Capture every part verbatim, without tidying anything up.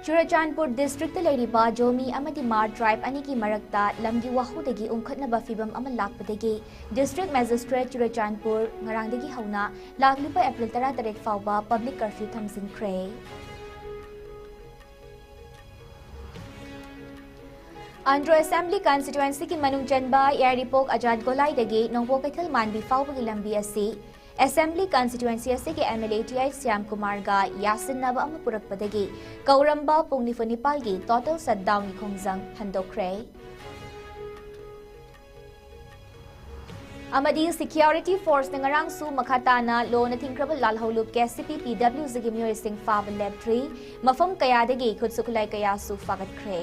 Churachandpur district ꯂꯩꯔꯤꯕ ꯖꯣꯃꯤ ꯑꯃꯗꯤ ꯃꯥꯔ ꯇ꯭ꯔꯥꯏꯕ ꯑꯅꯤꯒꯤ ꯃꯔꯛꯇ ꯂꯝꯒꯤ ꯋꯥꯍꯧꯗꯒꯤ ꯎꯪꯈꯠꯅꯕ ꯐꯤꯚꯝ ꯑꯃ ꯂꯥꯛꯄꯗꯒꯤ ꯗꯤꯁꯇ꯭ꯔꯤꯛ ꯃꯦꯖꯤꯁꯇ꯭ꯔꯦꯠ ꯆꯨꯔꯆꯥꯟꯄꯨꯔ ꯉꯔꯥꯡꯗꯒꯤ ꯍꯧꯅ ꯂꯥꯛꯂꯤꯕ ꯑꯦꯄ꯭ꯔꯤꯜ ꯇꯔꯥꯇꯔꯦꯠ ꯐꯥꯎꯕ ꯄꯕ꯭ꯂꯤꯛ ꯀꯔꯐ꯭ꯌꯨ ꯊꯝꯖꯤꯟꯈ꯭ꯔꯦ꯫ ꯑꯟꯗ꯭ꯔꯣ ꯑꯦꯁꯦꯝꯕ꯭ꯂꯤ ꯀꯟꯁꯇꯤꯇ꯭ꯋꯦꯟꯁꯤꯒꯤ ꯃꯅꯨꯡ ꯆꯟꯕ ꯌꯥꯏꯔꯤꯄꯣꯛ ꯑꯖꯥꯗ ꯒꯣꯂꯥꯏꯗꯒꯤ ꯅꯣꯡꯄꯣꯛ ꯀꯩꯊꯦꯜ ꯃꯥꯟꯕꯤ ꯐꯥꯎꯕꯒꯤ ꯂꯝꯕꯤ ꯑꯁꯤ ꯑꯦꯁꯦꯝꯕ꯭ꯂꯤ ꯀꯟꯁꯇꯤꯇ꯭ꯋꯦꯟꯁꯤ ꯑꯁꯤꯒꯤ M L A T H Shyam ꯀꯨꯃꯥꯔꯒ ꯌꯥꯁꯤꯟꯅꯕ ꯑꯃ ꯄꯨꯔꯛꯄꯗꯒꯤ ꯀꯧꯔꯝꯕ ꯄꯨꯡ ꯅꯤꯐꯨ ꯅꯤꯄꯥꯜꯒꯤ ꯇꯣꯇꯦꯜ ꯁꯠꯗꯥꯎꯟꯒꯤ ꯈꯣꯡꯖꯪ ꯍꯟꯗꯣꯛꯈ꯭ꯔꯦ꯫ ꯑꯃꯗꯤ ꯁꯤꯀ꯭ꯌꯨꯔꯤꯇꯤ ꯐꯣꯔꯁꯅ ꯉꯔꯥꯡꯁꯨ ꯃꯈꯥ ꯇꯥꯅ ꯂꯣꯅ ꯊꯤꯡꯈ꯭ꯔꯕ ꯂꯥꯜꯍꯧꯂꯨꯞ ꯀꯦ ꯁꯤ ꯄꯤ ꯄꯤ ꯗꯕ꯭ꯂꯤꯎ ꯖꯤꯒꯤ ꯃꯤꯑꯣꯏꯁꯤꯡ ꯐꯥꯕ ꯂꯦꯞꯇ꯭ꯔꯤ꯫ ꯃꯐꯝ ꯀꯌꯥꯗꯒꯤ ꯈꯨꯠꯁꯨ ꯈꯨꯠꯂꯥꯏ ꯀꯌꯥꯁꯨ ꯐꯥꯒꯠꯈ꯭ꯔꯦ꯫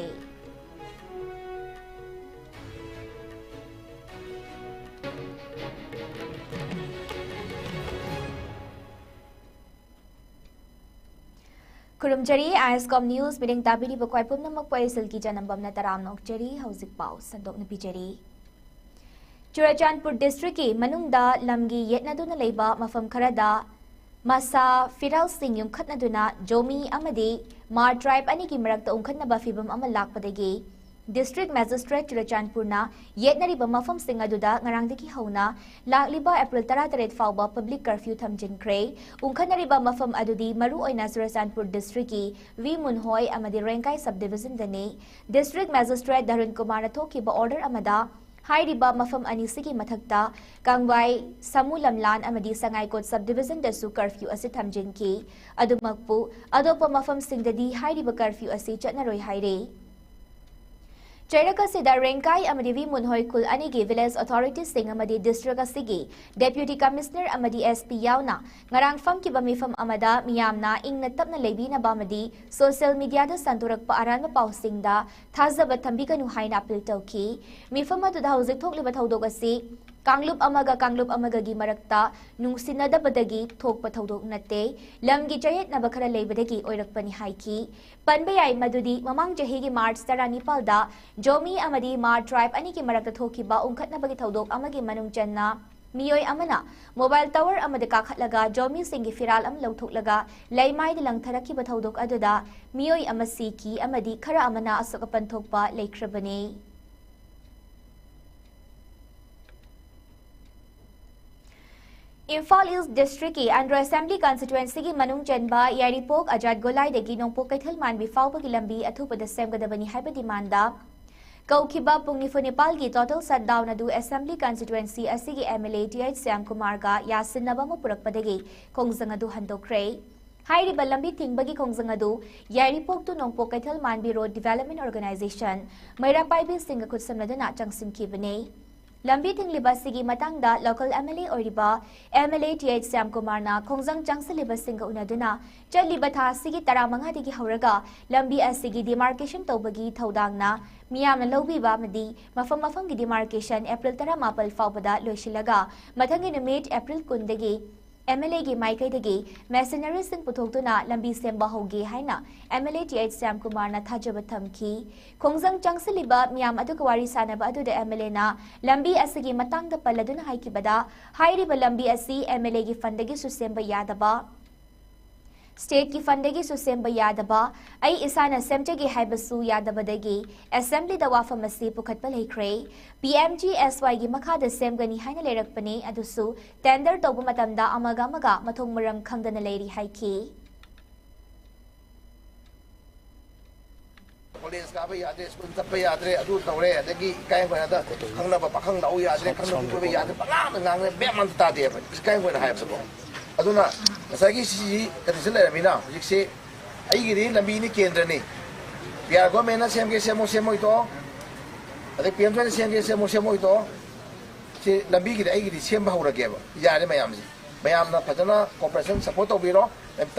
ꯈꯨꯔꯨꯝꯖꯔꯤ, ꯑꯥꯏꯑꯦꯁꯀꯣꯝ ꯅ꯭ꯌꯨꯁ ꯃꯤꯠꯌꯦꯡ ꯇꯥꯕꯤꯔꯤꯕ ꯈ꯭ꯋꯥꯏ ꯄꯨꯝꯅꯃꯛꯄꯨ ꯑꯩ ꯁꯤꯜꯀꯤ ꯆꯅꯝꯕꯝꯅ ꯇꯔꯥꯝꯅ ꯑꯣꯛꯆꯔꯤ꯫ ꯍꯧꯖꯤꯛ ꯄꯥꯎ ꯁꯟꯗꯣꯛꯅ ꯄꯤꯖꯔꯤ꯫ ꯆꯨꯔꯆꯥꯟꯄꯨꯔ ꯗꯤꯁꯇ꯭ꯔꯤꯛꯀꯤ ꯃꯅꯨꯡꯗ ꯂꯝꯒꯤ ꯌꯦꯠꯅꯗꯨꯅ ꯂꯩꯕ ꯃꯐꯝ ꯈꯔꯗ ꯃꯁꯥ ꯐꯤꯔꯥꯜꯁꯤꯡ ꯌꯨꯝꯈꯠꯅꯗꯨꯅ ꯖꯣꯃꯤ ꯑꯃꯗꯤ ꯃꯥꯔ ꯇ꯭ꯔꯥꯏꯕ ꯑꯅꯤꯒꯤ ꯃꯔꯛꯇ ꯎꯪꯈꯠꯅꯕ ꯐꯤꯚꯝ ꯑꯃ ꯂꯥꯛꯄꯗꯒꯤ ꯗꯤꯁꯇ꯭ꯔꯤꯛ ꯃꯦꯖꯤꯁꯇ꯭ꯔꯦꯠ ꯆꯨꯔꯆꯥꯟꯄꯨꯔꯅ ꯌꯦꯠꯅꯔꯤꯕ ꯃꯐꯝꯁꯤꯡ ꯑꯗꯨꯗ ꯉꯔꯥꯡꯗꯒꯤ ꯍꯧꯅ ꯂꯥꯛꯂꯤꯕ ꯑꯦꯄ꯭ꯔꯤꯜ ꯇꯔꯥꯇꯔꯦꯠ ꯐꯥꯎꯕ ꯄꯕ꯭ꯂꯤꯛ ꯀꯔꯐ꯭ꯌꯨ ꯊꯝꯖꯤꯟꯈ꯭ꯔꯦ꯫ ꯎꯪꯈꯠꯅꯔꯤꯕ ꯃꯐꯝ ꯑꯗꯨꯗꯤ ꯃꯔꯨꯑꯣꯏꯅ ꯆꯨꯔꯆꯥꯟꯄꯨꯔ ꯗꯤꯁꯇ꯭ꯔꯤꯛꯀꯤ ꯋꯤ ꯃꯨꯟꯍꯣꯏ ꯑꯃꯗꯤ ꯔꯦꯡꯀꯥꯏ ꯁꯕ ꯗꯤꯕꯤꯖꯟꯗꯅꯤ꯫ ꯗꯤꯁꯇ꯭ꯔꯤꯛ ꯃꯦꯖꯤꯁꯇ꯭ꯔꯦꯠ ꯙꯔꯨꯟ ꯀꯨꯃꯥꯔꯅ ꯊꯣꯛꯈꯤꯕ ꯑꯣꯔꯗꯔ ꯑꯃꯗ ꯍꯥꯏꯔꯤꯕ ꯃꯐꯝ ꯑꯅꯤꯁꯤꯒꯤ ꯃꯊꯛꯇ ꯀꯪꯕꯥꯏ, ꯁꯥꯃꯨ ꯂꯝꯂꯥꯟ ꯑꯃꯗꯤ ꯁꯉꯥꯏꯀꯣꯠ ꯁꯕ ꯗꯤꯕꯤꯖꯟꯗꯁꯨ ꯀꯔꯐ꯭ꯌꯨ ꯑꯁꯤ ꯊꯝꯖꯤꯟꯈꯤ꯫ ꯑꯗꯨꯃꯛꯄꯨ ꯑꯇꯣꯞꯄ ꯃꯐꯝꯁꯤꯡꯗꯗꯤ ꯍꯥꯏꯔꯤꯕ ꯀꯔꯐ꯭ꯌꯨ ꯑꯁꯤ ꯆꯠꯅꯔꯣꯏ ꯍꯥꯏꯔꯤ꯫ ꯆꯩꯔꯛ ꯑꯁꯤꯗ ꯔꯦꯡꯀꯥꯏ ꯑꯃꯗꯤ ꯋꯤ ꯃꯨꯟꯍꯣꯏ ꯈꯨꯜ ꯑꯅꯤꯒꯤ ꯚꯤꯂꯦꯖ ꯑꯣꯊꯣꯔꯤꯇꯤꯁꯤꯡ ꯑꯃꯗꯤ ꯗꯤꯁꯇ꯭ꯔꯤꯛ ꯑꯁꯤꯒꯤ ꯗꯦꯄ꯭ꯌꯨꯇꯤ ꯀꯃꯤꯁꯅꯔ ꯑꯃꯗꯤ ꯑꯦꯁ ꯄꯤ ꯌꯥꯎꯅ ꯉꯔꯥꯡ ꯐꯝꯈꯤꯕ ꯃꯤꯐꯝ ꯑꯃꯗ ꯃꯤꯌꯥꯝꯅ ꯏꯪꯅ ꯇꯞꯅ ꯂꯩꯕꯤꯅꯕ ꯑꯃꯗꯤ ꯁꯣꯁꯤꯌꯦꯜ ꯃꯤꯗꯤꯌꯥꯗ ꯁꯟꯗꯣꯔꯛꯄ ꯑꯔꯥꯟꯕ ꯄꯥꯎꯁꯤꯡꯗ ꯊꯥꯖꯕ ꯊꯝꯕꯤꯒꯅꯨ ꯍꯥꯏꯅ ꯑꯄꯤꯜ ꯇꯧꯈꯤ꯫ ꯃꯤꯐꯝ ꯑꯗꯨꯗ ꯍꯧꯖꯤꯛ ꯊꯣꯛꯂꯤꯕ ꯊꯧꯗꯣꯛ ꯑꯁꯤ ꯀꯥꯡꯂꯨꯞ ꯑꯃꯒ ꯀꯥꯡꯂꯨꯞ ꯑꯃꯒꯒꯤ ꯃꯔꯛꯇ ꯅꯨꯡꯁꯤꯅꯗꯕꯗꯒꯤ ꯊꯣꯛꯄ ꯊꯧꯗꯣꯛ ꯅꯠꯇꯦ, ꯂꯝꯒꯤ ꯆꯌꯦꯠꯅꯕ ꯈꯔ ꯂꯩꯕꯗꯒꯤ ꯑꯣꯏꯔꯛꯄꯅꯤ ꯍꯥꯏꯈꯤ꯫ ꯄꯟꯕ ꯌꯥꯏ ꯃꯗꯨꯗꯤ ꯃꯃꯥꯡ ꯆꯍꯤꯒꯤ ꯃꯥꯔꯆ ꯇꯔꯥꯅꯤꯄꯥꯜꯗ ꯖꯣꯃꯤ ꯑꯃꯗꯤ ꯃꯥꯔ ꯇ꯭ꯔꯥꯏꯕ ꯑꯅꯤꯒꯤ ꯃꯔꯛꯇ ꯊꯣꯛꯈꯤꯕ ꯎꯪꯈꯠꯅꯕꯒꯤ ꯊꯧꯗꯣꯛ ꯑꯃꯒꯤ ꯃꯅꯨꯡ ꯆꯟꯅ ꯃꯤꯑꯣꯏ ꯑꯃꯅ ꯃꯣꯕꯥꯏꯜ ꯇꯋꯔ ꯑꯃꯗ ꯀꯥꯈꯠꯂꯒ ꯖꯣꯃꯤꯁꯤꯡꯒꯤ ꯐꯤꯔꯥꯜ ꯑꯃ ꯂꯧꯊꯣꯛꯂꯒ ꯂꯩꯃꯥꯏꯗ ꯂꯪꯊꯔꯛꯈꯤꯕ ꯊꯧꯗꯣꯛ ꯑꯗꯨꯗ ꯃꯤꯑꯣꯏ ꯑꯃ ꯁꯤꯈꯤ ꯑꯃꯗꯤ ꯈꯔ ꯑꯃꯅ ꯑꯁꯣꯛ ꯑꯄꯟ ꯊꯣꯛꯄ ꯂꯩꯈ꯭ꯔꯕꯅꯤ꯫ ꯏꯝꯐꯥꯜ ꯏꯁ ꯗꯤꯁꯇ꯭ꯔꯤꯛꯀꯤ ꯑꯟꯗ꯭ꯔꯣ ꯑꯦꯁꯦꯝꯕ꯭ꯂꯤ ꯀꯟꯁꯇꯤꯇ꯭ꯋꯦꯟꯁꯤꯒꯤ ꯃꯅꯨꯡ ꯆꯟꯕ ꯌꯥꯏꯔꯤꯄꯣꯛ ꯑꯖꯥꯠ ꯒꯣꯂꯥꯏꯗꯒꯤ ꯅꯣꯡꯄꯣꯛ ꯀꯩꯊꯦꯜ ꯃꯥꯟꯕꯤ ꯐꯥꯎꯕꯒꯤ ꯂꯝꯕꯤ ꯑꯊꯨꯕꯗ ꯁꯦꯝꯒꯗꯕꯅꯤ ꯍꯥꯏꯕ ꯗꯤꯃꯥꯟꯗ ꯀꯧꯈꯤꯕ ꯄꯨꯡ ꯅꯤꯐꯨ ꯅꯤꯄꯥꯜꯒꯤ total shutdown ꯑꯗꯨ ꯑꯦꯁꯦꯝꯕ꯭ꯂꯤ ꯀꯟꯁꯇꯤꯇ꯭ꯋꯦꯟꯁꯤ ꯑꯁꯤꯒꯤ MLA Th ꯁ꯭ꯌꯥꯝꯀꯨꯃꯥꯔꯒ ꯌꯥꯁꯤꯟꯅꯕ ꯑꯃ ꯄꯨꯔꯛꯄꯗꯒꯤ ꯈꯣꯡꯖꯪ ꯑꯗꯨ ꯍꯟꯗꯣꯛꯈ꯭ꯔꯦ꯫ ꯍꯥꯏꯔꯤꯕ ꯂꯝꯕꯤ ꯊꯤꯡꯕꯒꯤ ꯈꯣꯡꯖꯪ ꯑꯗꯨ ꯌꯥꯏꯔꯤꯄꯣꯛ to ꯅꯣꯡꯄꯣꯛ ꯀꯩꯊꯦꯜ ꯃꯥꯟꯕꯤ Road Development Organisation ꯃꯩꯔꯥ ꯄꯥꯏꯕꯤꯁꯤꯡꯒ ꯈꯨꯠꯁꯝꯅꯗꯨꯅ ꯆꯪꯁꯤꯟꯈꯤꯕꯅꯤ꯫ ꯂꯝꯕꯤ ꯊꯤꯡꯂꯤꯕ ꯑꯁꯤꯒꯤ ꯃꯇꯥꯡꯗ local MLA ꯑꯣꯏꯔꯤꯕ MLA Th ꯁ꯭ꯌꯥꯝꯀꯨꯃꯥꯔꯅ ꯈꯣꯡꯖꯪ ꯆꯪꯁꯤꯜꯂꯤꯕꯁꯤꯡꯒ ꯎꯅꯗꯨꯅ ꯆꯠꯂꯤꯕ ꯊꯥ ꯑꯁꯤꯒꯤ ꯇꯔꯥꯃꯉꯥꯗꯒꯤ ꯍꯧꯔꯒ ꯂꯝꯕꯤ ꯑꯁꯤꯒꯤ demarcation ꯇꯧꯕꯒꯤ ꯊꯧꯗꯥꯡꯅ ꯃꯤꯌꯥꯝꯅ ꯂꯧꯕꯤꯕ ꯑꯃꯗꯤ ꯃꯐꯝ ꯃꯐꯝꯒꯤ demarcation April ꯇꯔꯥꯃꯥꯄꯜ ꯐꯥꯎꯕꯗ ꯂꯣꯏꯁꯤꯜꯂꯒ ꯃꯊꯪꯒꯤ ꯅꯨꯃꯤꯠ April ꯀꯨꯟꯗꯒꯤ MLAꯒꯤ ꯃꯥꯏꯀꯩꯗꯒꯤ machineryꯁꯤꯡ ꯄꯨꯊꯣꯛꯇꯨꯅ ꯂꯝꯕꯤ ꯁꯦꯝꯕ ꯍꯧꯒꯦ ꯍꯥꯏꯅ MLA Th ꯁ꯭ꯌꯥꯝꯀꯨꯃꯥꯔꯅ ꯊꯥꯖꯕ ꯊꯝꯈꯤ꯫ ꯈꯣꯡꯖꯪ ꯆꯪꯁꯤꯜꯂꯤꯕ ꯃꯤꯌꯥꯝ ꯑꯗꯨꯒ ꯋꯥꯔꯤ ꯁꯥꯟꯅꯕ ꯑꯗꯨꯗ MLAꯅ ꯂꯝꯕꯤ ꯑꯁꯤꯒꯤ ꯃꯇꯥꯡꯗ ꯄꯜꯂꯗꯨꯅ ꯍꯥꯏꯈꯤꯕꯗ, ꯍꯥꯏꯔꯤꯕ ꯂꯝꯕꯤ ꯑꯁꯤ MLAꯒꯤ fundꯗꯒꯤꯁꯨ ꯁꯦꯝꯕ ꯌꯥꯗꯕ, stateꯀꯤ fundꯗꯒꯤꯁꯨ ꯁꯦꯝꯕ ꯌꯥꯗꯕ, ꯑꯩ ꯏꯁꯥꯅ ꯁꯦꯝꯖꯒꯦ ꯍꯥꯏꯕꯁꯨ ꯌꯥꯗꯕꯗꯒꯤ assemblyꯗ ꯋꯥꯐꯝ ꯑꯁꯤ ꯄꯨꯈꯠꯄ ꯂꯩꯈ꯭ꯔꯦ꯫ PMGSYꯒꯤ ꯃꯈꯥꯗ ꯁꯦꯝꯒꯅꯤ ꯍꯥꯏꯅ ꯂꯩꯔꯛꯄꯅꯤ, ꯑꯗꯨꯁꯨ tender ꯇꯧꯕ ꯃꯇꯝꯗ ꯑꯃꯒ ꯑꯃꯒ ꯃꯊꯣꯡ ꯃꯔꯝ ꯈꯪꯗꯅ ꯂꯩꯔꯤ ꯍꯥꯏꯈꯤ꯫ ꯀꯣꯂꯦꯖ ꯀꯥꯕ ꯌꯥꯗ꯭ꯔꯦ, ꯁ꯭ꯀꯨꯜ ꯆꯠꯄ ꯌꯥꯗ꯭ꯔꯦ, ꯑꯗꯨ ꯇꯧꯔꯦ, ꯑꯗꯒꯤ ꯏꯀꯥꯏ ꯈꯪꯗ ꯈꯪꯅꯕ ꯄꯥꯈꯪ ꯂꯥꯛꯎ ꯌꯥꯗ꯭ꯔꯦ, ꯈꯪꯅꯕ ꯀꯣꯏꯕ ꯌꯥꯗ꯭ꯔꯦ, ꯄꯪꯉꯥꯡꯗ ꯉꯥꯡꯉꯦ, ꯃꯦꯞ ꯑꯝꯇ ꯇꯥꯗꯦꯕ, ꯏꯀꯥꯏ ꯈꯪꯗ ꯍꯥꯏꯕꯗꯀꯣ꯫ ꯑꯗꯨꯅ ꯉꯁꯥꯏꯒꯤ ꯁꯤꯁꯤ condition ꯂꯩꯔꯕꯅꯤꯅ ꯍꯧꯖꯤꯛꯁꯤ ꯑꯩꯒꯤꯗꯤ ꯂꯝꯕꯤꯅꯤ ꯀꯦꯟꯗ꯭ꯔꯅꯤ, ꯄꯤ ꯑꯥꯔ ꯒꯣꯔꯃꯦꯟꯅ ꯁꯦꯝꯒꯦ ꯁꯦꯝꯃꯣ ꯁꯦꯝꯃꯣꯏ ꯇꯣꯛꯑꯣ, ꯑꯗꯩ ꯄꯤ ꯑꯦꯝ ꯁꯣꯏꯅ ꯁꯦꯝꯒꯦ ꯁꯦꯝꯃꯣ ꯁꯦꯝꯃꯣꯏ ꯇꯣꯛꯑꯣ, ꯁꯤ ꯂꯝꯕꯤꯒꯤꯗꯤ ꯑꯩꯒꯤꯗꯤ ꯁꯦꯝꯕ ꯍꯧꯔꯒꯦꯕ, ꯌꯥꯔꯦ ꯃꯌꯥꯝꯁꯦ꯫ ꯃꯌꯥꯝꯅ ꯐꯖꯅ cooperation support ꯇꯧꯕꯤꯔꯣ꯫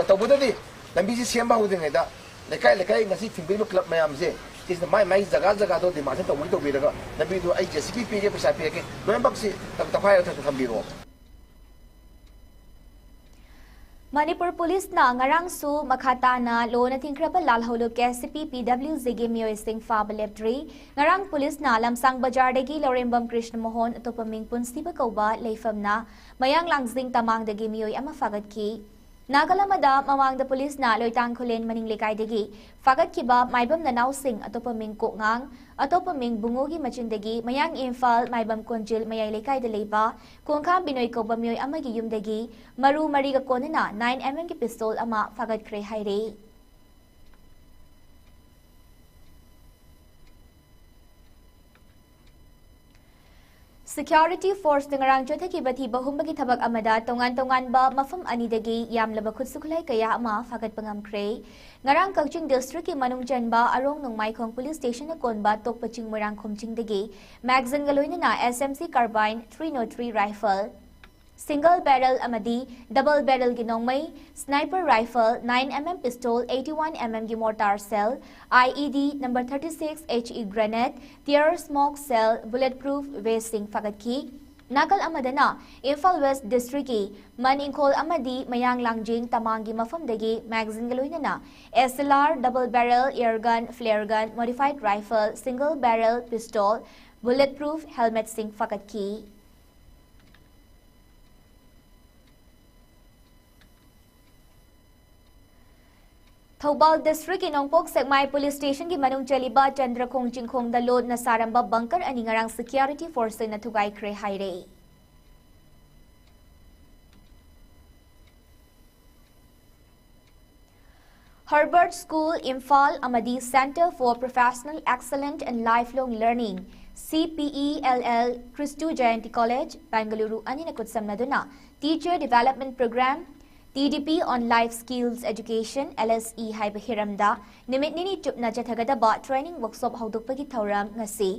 ꯇꯧꯕꯗꯗꯤ ꯂꯝꯕꯤꯁꯤ ꯁꯦꯝꯕ ꯍꯧꯗ꯭ꯔꯤꯉꯩꯗ ꯂꯩꯀꯥꯏ ꯂꯩꯀꯥꯏ ꯉꯁꯤ ꯊꯤꯡꯕꯤꯔꯤꯕ club ꯃꯌꯥꯝꯁꯦ, ꯁꯤꯁꯤꯅ ꯃꯥꯏ ꯃꯥꯏ ꯖꯒꯥ ꯖꯒꯥꯗꯣ demarcation ꯇꯧꯕꯒꯤ ꯇꯧꯕꯤꯔꯒ ꯂꯝꯕꯤꯗꯣ ꯑꯩ JCB ꯄꯤꯒꯦ, ꯄꯩꯁꯥ ꯄꯤꯔꯒꯦ, ꯂꯣꯏꯅꯃꯛꯁꯤ ꯇꯧ-, ꯇꯧꯈꯥꯏꯔꯒ ꯊꯝꯕꯤꯔꯣ꯫ ꯃꯅꯤꯄꯨꯔ ꯄꯨꯂꯤꯁꯅ ꯉꯔꯥꯡꯁꯨ ꯃꯈꯥ ꯇꯥꯅ ꯂꯣꯅ ꯊꯤꯡꯈ꯭ꯔꯕ ꯂꯥꯜꯍꯧꯂꯨꯞ ꯀꯦ ꯑꯦꯁ ꯁꯤ ꯄꯤ ꯄꯤ ꯗꯕ꯭ꯂꯤꯎ ꯖꯤꯒꯤ ꯃꯤꯑꯣꯏꯁꯤꯡ ꯐꯥꯕ ꯂꯦꯞꯇ꯭ꯔꯤ꯫ ꯉꯔꯥꯡ ꯄꯨꯂꯤꯁꯅ ꯂꯝꯁꯥꯡ ꯕꯖꯥꯔꯗꯒꯤ ꯂꯧꯔꯦꯝꯕꯝ ꯀ꯭ꯔꯤꯁꯅ ꯃꯣꯍꯣꯟ, ꯑꯇꯣꯞꯄ ꯃꯤꯡ ꯄꯨꯟꯁꯤꯕ ꯀꯧꯕ ꯂꯩꯐꯝꯅ ꯃꯌꯥꯡ ꯂꯥꯡꯖꯤꯡ ꯇꯃꯥꯡꯗꯒꯤ ꯃꯤꯑꯣꯏ ꯑꯃ ꯐꯥꯒꯠꯈꯤ꯫ ꯅꯥꯀꯜ ꯑꯃꯗ, ꯃꯃꯥꯡꯗ ꯄꯨꯂꯤꯁꯅ ꯂꯣꯏꯇꯥꯡ ꯈꯨꯂꯦꯟ ꯃꯅꯤꯡ ꯂꯩꯀꯥꯏꯗꯒꯤ ꯐꯥꯒꯠꯈꯤꯕ ꯃꯥꯏꯕꯝ ꯅꯅꯥꯎꯁꯤꯡ, ꯑꯇꯣꯞꯄ ꯃꯤꯡ ꯀꯣꯛꯉꯥꯡ, ꯑꯇꯣꯞꯄ ꯃꯤꯡ ꯕꯨꯡꯉꯣꯒꯤ ꯃꯆꯤꯟꯗꯒꯤ ꯃꯌꯥꯡ ꯏꯝꯐꯥꯜ ꯃꯥꯏꯕꯝ ꯀꯣꯟꯖꯤꯜ ꯃꯌꯥꯏ ꯂꯩꯀꯥꯏꯗ ꯂꯩꯕ ꯈꯣꯡꯈꯥꯝ ꯕꯤꯅꯣꯏ ꯀꯧꯕ ꯃꯤꯑꯣꯏ ꯑꯃꯒꯤ ꯌꯨꯝꯗꯒꯤ ꯃꯔꯨ ꯃꯔꯤꯒ ꯀꯣꯟꯅꯅ ꯅꯥꯏꯟ ꯑꯦꯝ ꯑꯦꯝꯒꯤ ꯄꯤꯁꯇꯣꯜ ꯑꯃ ꯐꯥꯒꯠꯈ꯭ꯔꯦ ꯍꯥꯏꯔꯤ꯫ ꯁꯦꯀ꯭ꯌꯨꯔꯤꯇꯤ ꯐꯣꯔꯁꯅ ꯉꯔꯥꯡ ꯆꯠꯊꯈꯤꯕ ꯊꯤꯕ ꯍꯨꯝꯕꯒꯤ ꯊꯕꯛ ꯑꯃꯗ ꯇꯣꯉꯥꯟ ꯇꯣꯉꯥꯟꯕ ꯃꯐꯝ ꯑꯅꯤꯗꯒꯤ ꯌꯥꯝꯂꯕ ꯈꯨꯠꯁꯨ ꯈꯨꯠꯂꯥꯏ ꯀꯌꯥ ꯑꯃ ꯐꯥꯒꯠꯄ ꯉꯝꯈ꯭ꯔꯦ꯫ ꯉꯔꯥꯡ ꯀꯛꯆꯤꯡ ꯗꯤꯁꯇ꯭ꯔꯤꯛꯀꯤ ꯃꯅꯨꯡ ꯆꯟꯕ ꯑꯔꯣꯡ ꯅꯣꯡꯃꯥꯏꯈꯣꯡ ꯄꯨꯂꯤꯁ ꯁ꯭ꯇꯦꯁꯟꯅ ꯀꯣꯟꯕ ꯇꯣꯛꯄ ꯆꯤꯡ ꯃꯣꯏꯔꯥꯡꯈꯣꯝ ꯆꯤꯡꯗꯒꯤ ꯃꯦꯒꯥꯖꯤꯟꯒ ꯂꯣꯏꯅꯅ ꯑꯦꯁ M C carbine, three nought three rifle, single barrel ꯑꯃꯗꯤ double barrelꯒꯤ ꯅꯣꯡꯃꯩ, sniper rifle, nine M M pistol, eighty one M M ꯒꯤ mortar shell, I E D number thirty six H E grenade, tear smoke shell, bullet proof vestꯁꯤꯡ ꯐꯥꯒꯠꯈꯤ꯫ ꯅꯥꯀꯜ ꯑꯃꯗꯅ, Imphal west ꯗꯤꯁꯇ꯭ꯔꯤꯛꯀꯤ ꯃꯟ ꯏꯪꯈꯣꯜ ꯑꯃꯗꯤ ꯃꯌꯥꯡ ꯂꯥꯡꯖꯤꯡ ꯇꯃꯥꯡꯒꯤ ꯃꯐꯝꯗꯒꯤ ꯃꯦꯒꯥꯖꯤꯟꯒ ꯂꯣꯏꯅꯅ S L R, double barrel, air gun, flare gun, modified rifle, single barrel pistol, bullet proof helmetꯁꯤꯡ ꯐꯥꯒꯠꯈꯤ꯫ Thoubal ꯗꯤꯁꯇ꯭ꯔꯤꯛꯀꯤ ꯅꯣꯡꯄꯣꯛ ꯁꯦꯛꯃꯥꯏ ꯄꯨꯂꯤꯁ ꯁ꯭ꯇꯦꯁꯟꯒꯤ ꯃꯅꯨꯡ ꯆꯜꯂꯤꯕ ꯆꯟꯗ꯭ꯔꯈꯣꯡ ꯆꯤꯡꯈꯣꯡꯗ ꯂꯣꯠꯅ ꯁꯥꯔꯝꯕ ꯕꯪꯀꯔ ꯑꯅꯤ ꯉꯔꯥꯡ ꯁꯦꯀ꯭ꯌꯨꯔꯤꯇꯤ ꯐꯣꯔꯁꯁꯤꯡꯅ ꯊꯨꯒꯥꯏꯈ꯭ꯔꯦ ꯍꯥꯏꯔꯦ꯫ ꯍꯔꯕꯔꯠ ꯁ꯭ꯀꯨꯜ ꯏꯝꯐꯥꯜ ꯑꯃꯗꯤ Centre for Professional Excellence and Lifelong Learning, C P E L L, Christu Jayanti College, Bengaluru ꯑꯅꯤꯅ ꯈꯨꯠꯁꯝꯅꯗꯨꯅ Teacher Development Program, T D P on Life Skills Education, L S E ꯍꯥꯏꯕ ꯍꯤꯔꯝꯗ ꯅꯨꯃꯤꯠ ꯅꯤꯅꯤ ꯆꯨꯞꯅ ꯆꯠꯊꯒꯗꯕ training workshop ꯍꯧꯗꯣꯛꯄꯒꯤ ꯊꯧꯔꯝ ꯉꯁꯤ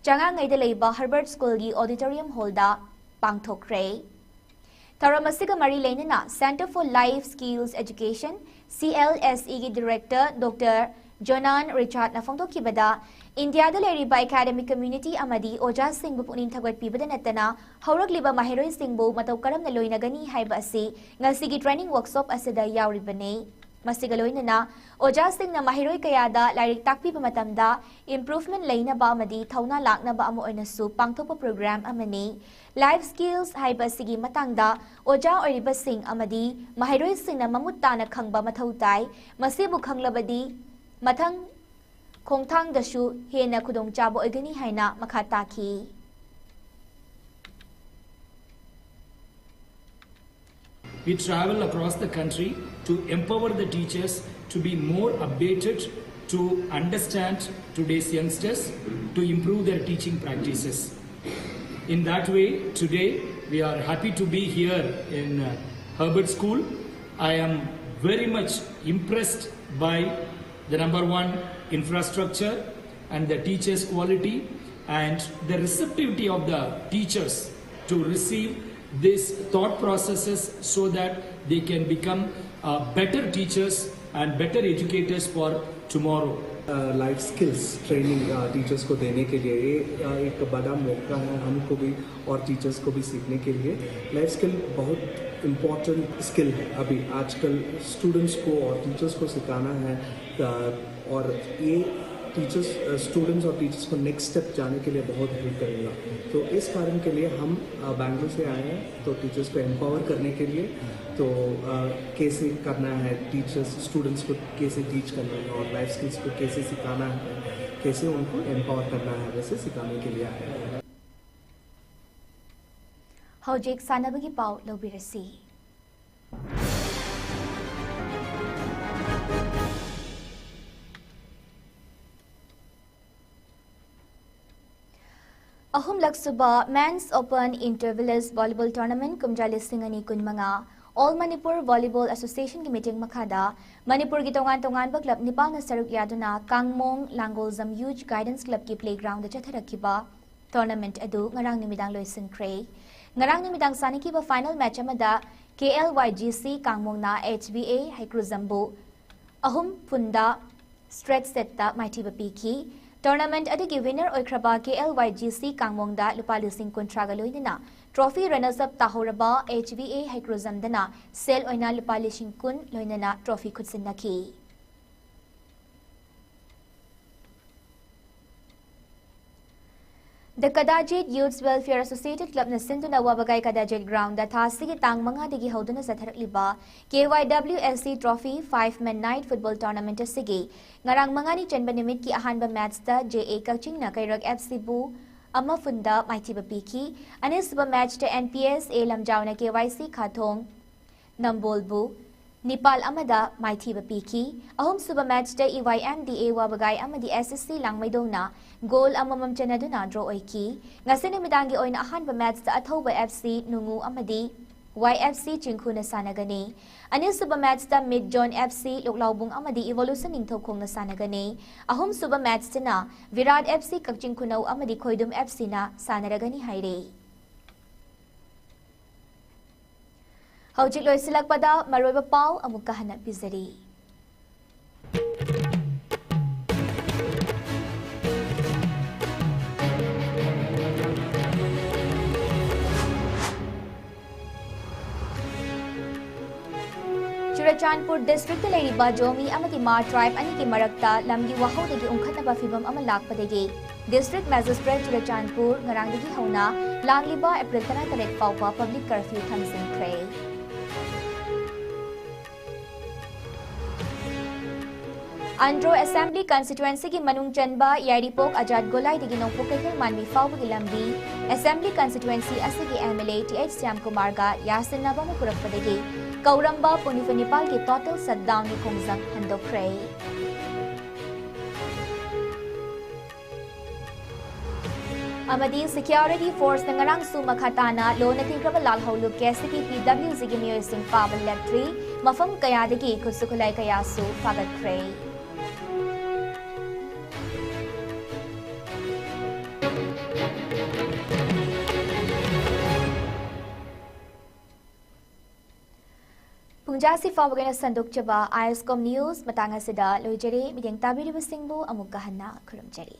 ꯆꯉꯥꯡꯉꯩꯗ ꯂꯩꯕ ꯍꯔꯕꯔꯠ ꯁ꯭ꯀꯨꯜꯒꯤ auditorium hallꯗ ꯄꯥꯡꯊꯣꯛꯈ꯭ꯔꯦ꯫ ꯊꯧꯔꯝ ꯑꯁꯤꯒ ꯃꯔꯤ ꯂꯩꯅꯅ Centre for Life Skills Education, C L S E ꯒꯤ director Doctor ꯖꯣꯅꯥꯟ ꯔꯤꯆꯥꯔꯗꯅ ꯐꯣꯡꯗꯣꯛꯈꯤꯕꯗ, ꯏꯟꯗꯤꯌꯥꯗ ꯂꯩꯔꯤꯕ academic community ꯑꯃꯗꯤ ꯑꯣꯖꯥꯁꯤꯡꯕꯨ ꯄꯨꯛꯅꯤꯡ ꯊꯧꯒꯠꯄꯤꯕꯗ ꯅꯠꯇꯅ ꯍꯧꯔꯛꯂꯤꯕ ꯃꯍꯩꯔꯣꯏꯁꯤꯡꯕꯨ ꯃꯇꯧ ꯀꯔꯝꯅ ꯂꯣꯏꯅꯒꯅꯤ ꯍꯥꯏꯕ ꯑꯁꯤ ꯉꯁꯤꯒꯤ training workshop ꯑꯁꯤꯗ ꯌꯥꯎꯔꯤꯕꯅꯤ꯫ ꯃꯁꯤꯒ ꯂꯣꯏꯅꯅ ꯑꯣꯖꯥꯁꯤꯡꯅ ꯃꯍꯩꯔꯣꯏ ꯀꯌꯥꯗ ꯂꯥꯏꯔꯤꯛ ꯇꯥꯛꯄꯤꯕ ꯃꯇꯝꯗ improvement ꯂꯩꯅꯕ ꯑꯃꯗꯤ ꯊꯧꯅꯥ ꯂꯥꯛꯅꯕ ꯑꯃ ꯑꯣꯏꯅꯁꯨ ꯄꯥꯡꯊꯣꯛꯄ program ꯑꯃꯅꯤ꯫ Life skills ꯍꯥꯏꯕ ꯑꯁꯤꯒꯤ ꯃꯇꯥꯡꯗ ꯑꯣꯖꯥ ꯑꯣꯏꯔꯤꯕꯁꯤꯡ ꯑꯃꯗꯤ ꯃꯍꯩꯔꯣꯏꯁꯤꯡꯅ ꯃꯃꯨꯠ ꯇꯥꯅ ꯈꯪꯕ ꯃꯊꯧ ꯇꯥꯏ꯫ ꯃꯁꯤꯕꯨ ꯈꯪꯂꯕꯗꯤ ꯃꯊꯪ ꯈꯣꯡꯊꯥꯡꯗꯁꯨ ꯍꯦꯟꯅ ꯈꯨꯗꯣꯡꯆꯥꯕ ꯑꯣꯏꯒꯅꯤ ꯍꯥꯏꯅ ꯃꯈꯥ ꯇꯥꯈꯤ꯫ We travel across the country to empower the teachers to be more updated, to understand today's youngsters, to improve their teaching practices. In that way, today we are happy to be here in uh, Herbert School. I am very much impressed by the number one, infrastructure and the teachers' quality and the receptivity of the teachers to receive these thought processes so that they can become uh, better teachers and better educators for tomorrow. Life skills training teachers को देने के लिए ये uh, एक बड़ा मौका है हमको भी और टीचर्स को भी सीखने के लिए। लाइफ स्किल बहुत इम्पॉर्टेंट स्किल है अभी आजकल स्टूडेंट्स को और टीचर्स को सिखाना है। और ये टीचर्स स्टूडेंट्स और टीचर्स को नेक्स्ट स्टेप जाने के लिए बहुत हेल्प करेगा। तो इस कारण के लिए हम बैंगलोर से आए हैं, तो टीचर्स को एम्पावर करने के लिए, तो कैसे करना है, टीचर्स स्टूडेंट्स को कैसे टीच करना है और लाइफ स्किल्स को कैसे सिखाना है, कैसे उनको एम्पावर करना है, वैसे सिखाने के लिए आए हैं। ꯍꯧꯖꯤꯛ ꯁꯥꯟꯅꯕꯒꯤ ꯄꯥꯎ ꯂꯧꯕꯤꯔꯁꯤ꯫ ꯑꯍꯨꯝꯂꯛꯁꯨꯕ Men's Open Inter Village Volleyball Tournament ꯀꯨꯝꯖꯥ ꯂꯤꯁꯤꯡ ꯑꯅꯤ ꯀꯨꯟꯃꯉꯥ All Manipur Volleyball Associationꯒꯤ ꯃꯤꯇꯤꯡ ꯃꯈꯥꯗ ꯃꯅꯤꯄꯨꯔꯒꯤ ꯇꯣꯉꯥꯟ ꯇꯣꯉꯥꯟꯕ ꯀ꯭ꯂꯕ ꯅꯤꯄꯥꯜꯅ ꯁꯔꯨꯛ ꯌꯥꯗꯨꯅ ꯀꯥꯡꯃꯣꯡ ꯂꯥꯡꯒꯣꯜꯖꯝ Youth Guidance Clubꯀꯤ playgroundꯗ ꯆꯠꯊꯔꯛꯈꯤꯕ tournament ꯑꯗꯨ ꯉꯔꯥꯡ ꯅꯨꯃꯤꯗꯥꯡ ꯂꯣꯏꯁꯤꯟꯈ꯭ꯔꯦ꯫ ꯉꯔꯥꯡ ꯅꯨꯃꯤꯗꯥꯡ ꯁꯥꯟꯅꯈꯤꯕ final match ꯑꯃꯗ KLYGC ꯀꯥꯡꯃꯣꯡꯅ HBA ꯍꯩꯀ꯭ꯔꯨꯖꯝꯕꯨ ꯑꯍꯨꯝ ꯐꯨꯟꯗ ꯁ꯭ꯇ꯭ꯔꯦꯠ ꯁꯦꯠꯇ ꯃꯥꯏꯊꯤꯕ ꯄꯤꯈꯤ꯫ ꯇꯣꯔꯅꯥꯃꯦꯟꯠ ꯑꯗꯨꯒꯤ ꯋꯤꯅꯔ ꯑꯣꯏꯈ꯭ꯔꯕ K L Y G C ꯀꯥꯡꯃꯣꯡꯗ ꯂꯨꯄꯥ ꯂꯤꯁꯤꯡ ꯀꯨꯟꯊ꯭ꯔꯥꯒ ꯂꯣꯏꯅꯅ ꯇ꯭ꯔꯣꯐꯤ, ꯔꯅꯔꯁ ꯑꯞ ꯇꯥꯍꯧꯔꯕ ꯑꯩꯆ ꯚꯤ ꯑꯦ ꯍꯩꯀ꯭ꯔꯨꯖꯝꯗꯅ ꯁꯦꯜ ꯑꯣꯏꯅ ꯂꯨꯄꯥ ꯂꯤꯁꯤꯡ ꯀꯨꯟ ꯂꯣꯏꯅꯅ ꯇ꯭ꯔꯣꯐꯤ ꯈꯨꯠꯁꯤꯟꯅꯈꯤ꯫ The Kadajit Youths Welfare Associated Clubꯅ ꯁꯤꯟꯗꯨꯅ ꯋꯥꯕꯒꯥꯏ ꯀꯗꯥꯖꯤꯠ ꯒ꯭ꯔꯥꯎꯟꯗ ꯊꯥ ꯑꯁꯤꯒꯤ ꯇꯥꯡ ꯃꯉꯥꯗꯒꯤ ꯍꯧꯗꯨꯅ ꯆꯠꯊꯔꯛꯂꯤꯕ K Y W S C trophy five men night football tournament ꯑꯁꯤꯒꯤ ꯉꯔꯥꯡ ꯃꯉꯥꯅꯤ ꯆꯟꯕ ꯅꯨꯃꯤꯠꯀꯤ ꯑꯍꯥꯟꯕ ꯃꯦꯆꯇ ꯖꯦ ꯑꯦ ꯀꯛꯆꯤꯡꯅ ꯀꯩꯔꯛ ꯑꯦꯐ ꯁꯤꯕꯨ ꯑꯃ ꯐꯨꯟꯗ ꯃꯥꯏꯊꯤꯕ ꯄꯤꯈꯤ꯫ ꯑꯅꯤꯁꯨꯕ ꯃꯦꯆꯇ ꯑꯦꯟ ꯄꯤ ꯑꯦꯁ ꯑꯦ ꯂꯝꯖꯥꯎꯅ ꯀꯦ ꯋꯥꯏ ꯁꯤ ꯈꯥꯊꯣꯡ ꯅꯝꯕꯣꯜꯕꯨ ꯅꯤꯄꯥꯜ ꯑꯃꯗ ꯃꯥꯏꯊꯤꯕ ꯄꯤꯈꯤ꯫ ꯑꯍꯨꯝꯁꯨꯕ ꯃꯦꯆꯇ ꯏ ꯋꯥꯏ ꯑꯦꯝ ꯗꯤ ꯑꯦ ꯋꯥꯕꯒꯥꯏ ꯑꯃꯗꯤ ꯑꯦꯁ ꯑꯦꯁ ꯁꯤ ꯂꯥꯡꯃꯩꯗꯣꯡꯅ ꯒꯣꯜ ꯑꯃꯃꯝ ꯆꯟꯅꯗꯨꯅ ꯗ꯭ꯔꯣ ꯑꯣꯏꯈꯤ꯫ ꯉꯁꯤ ꯅꯨꯃꯤꯗꯥꯡꯒꯤ ꯑꯣꯏꯅ ꯑꯍꯥꯟꯕ ꯃꯦꯆꯇ ꯑꯊꯧꯕ ꯑꯦꯐ ꯁꯤ ꯅꯨꯡꯉꯨ ꯑꯃꯗꯤ ꯋꯥꯏ ꯑꯦꯐ ꯁꯤ ꯆꯤꯡꯈꯨꯅ ꯁꯥꯟꯅꯒꯅꯤ꯫ ꯑꯅꯤꯁꯨꯕ ꯃꯦꯆꯇ ꯃꯤꯗ ꯖꯣꯟ ꯑꯦꯐ ꯁꯤ ꯂꯣꯛꯂꯥꯎꯕꯨꯡ ꯑꯃꯗꯤ ꯏꯚꯣꯂꯨꯁꯟ ꯅꯤꯡꯊꯧꯈꯣꯡꯅ ꯁꯥꯟꯅꯒꯅꯤ꯫ ꯑꯍꯨꯝꯁꯨꯕ ꯃꯦꯆꯇꯅ ꯚꯤꯔꯥꯠ ꯑꯦꯐ ꯁꯤ ꯀꯛꯆꯤꯡ ꯈꯨꯅꯧ ꯑꯃꯗꯤ ꯈꯣꯏꯗꯨꯝ ꯑꯦꯐ ꯁꯤꯅ ꯁꯥꯟꯅꯔꯒꯅꯤ ꯍꯥꯏꯔꯤ꯫ ꯍꯧꯖꯤꯛ ꯂꯣꯏꯁꯤꯜꯂꯛꯄꯗ ꯃꯔꯨꯑꯣꯏꯕ ꯄꯥꯎ ꯑꯃꯨꯛꯀ ꯍꯟꯅ ꯄꯤꯖꯔꯤ꯫ ꯆꯨꯔꯆꯥꯟꯄꯨꯔ ꯗꯤꯁꯇ꯭ꯔꯤꯛꯇ ꯂꯩꯔꯤꯕ ꯖꯣꯃꯤ ꯑꯃꯗꯤ ꯃꯥ ꯇ꯭ꯔꯥꯏꯕ ꯑꯅꯤꯒꯤ ꯃꯔꯛꯇ ꯂꯝꯒꯤ ꯋꯥꯍꯧꯗꯒꯤ ꯎꯪꯈꯠꯅꯕ ꯐꯤꯚꯝ ꯑꯃ ꯂꯥꯛꯄꯗꯒꯤ ꯗꯤꯁꯇ꯭ꯔꯤꯛ ꯃꯦꯖꯤꯁꯇ꯭ꯔꯦꯠ ꯆꯨꯔꯆꯥꯟꯄꯨꯔ ꯉꯔꯥꯡꯗꯒꯤ ꯍꯧꯅ ꯂꯥꯛꯂꯤꯕ ꯑꯦꯄ꯭ꯔꯤꯜ ꯇꯔꯥꯇꯔꯦꯠ ꯐꯥꯎꯕ ꯄꯕ꯭ꯂꯤꯛ ꯀꯔꯐ꯭ꯌꯨ ꯊꯝꯖꯤꯟꯈ꯭ꯔꯦ꯫ ꯑꯟꯗ꯭ꯔꯣ ꯑꯦꯁꯦꯝꯕ꯭ꯂꯤ ꯀꯟꯁꯇꯤꯇ꯭ꯋꯦꯟꯁꯤꯒꯤ ꯃꯅꯨꯡ ꯆꯟꯕ ꯌꯥꯏꯔꯤꯄꯣꯛ ꯑꯖꯥꯗ ꯒꯣꯂꯥꯏꯗꯒꯤ ꯅꯣꯡꯄꯣꯛ ꯀꯩꯊꯦꯜ ꯃꯥꯟꯕꯤ ꯐꯥꯎꯕꯒꯤ ꯂꯝꯕꯤ ꯑꯦꯁꯦꯝꯕ꯭ꯂꯤ ꯀꯟꯁꯇꯤꯇ꯭ꯋꯦꯟꯁꯤ ꯑꯁꯤꯒꯤ M L A T H ꯁ꯭ꯌꯥꯝꯀꯨꯃꯥꯔꯒ ꯌꯥꯁꯤꯟꯅꯕ ꯑꯃ ꯄꯨꯔꯛꯄꯗꯒꯤ ꯀꯧꯔꯝꯕ ꯄꯨꯡ ꯅꯤꯐꯨ ꯅꯤꯄꯥꯜꯒꯤ ꯇꯣꯇꯦꯜ ꯁꯠꯗꯥꯎꯟꯒꯤ ꯈꯣꯡꯖꯪ ꯍꯟꯗꯣꯛꯈ꯭ꯔꯦ꯫ ꯑꯃꯗꯤ ꯁꯦꯀ꯭ꯌꯨꯔꯤꯇꯤ ꯐꯣꯔꯁꯅ ꯉꯔꯥꯡꯁꯨ ꯃꯈꯥ ꯇꯥꯅ ꯂꯣꯟꯅ ꯊꯤꯡꯈ꯭ꯔꯕ ꯂꯥꯜꯍꯧꯂꯨꯞ ꯀꯦ ꯁꯤ ꯄꯤ ꯄꯤ ꯗꯕ꯭ꯂꯤꯎ ꯖꯤꯒꯤ ꯃꯤꯑꯣꯏꯁꯤꯡ ꯐꯥꯕ ꯂꯦꯞꯇ꯭ꯔꯤ꯫ ꯃꯐꯝ ꯀꯌꯥꯗꯒꯤ ꯈꯨꯠꯁꯨ ꯈꯨꯠꯂꯥꯏ ꯀꯌꯥꯁꯨ ꯐꯥꯒꯠꯈ꯭ꯔꯦ꯫ ꯄꯨꯡ ꯇꯥꯁꯤ ꯐꯥꯎꯕꯒꯤ ꯑꯣꯏꯅ ꯁꯟꯗꯣꯛꯆꯕ ꯑꯥꯏ ꯑꯦꯁ ꯀꯣꯝ ꯅ꯭ꯌꯨꯁ ꯃꯇꯥꯡ ꯑꯁꯤꯗ ꯂꯣꯏꯖꯔꯦ꯫ ꯃꯤꯠꯌꯦꯡ ꯇꯥꯕꯤꯔꯤꯕꯁꯤꯡꯕꯨ ꯑꯃꯨꯛꯀ ꯍꯟꯅ ꯈꯨꯔꯨꯝꯖꯔꯤ꯫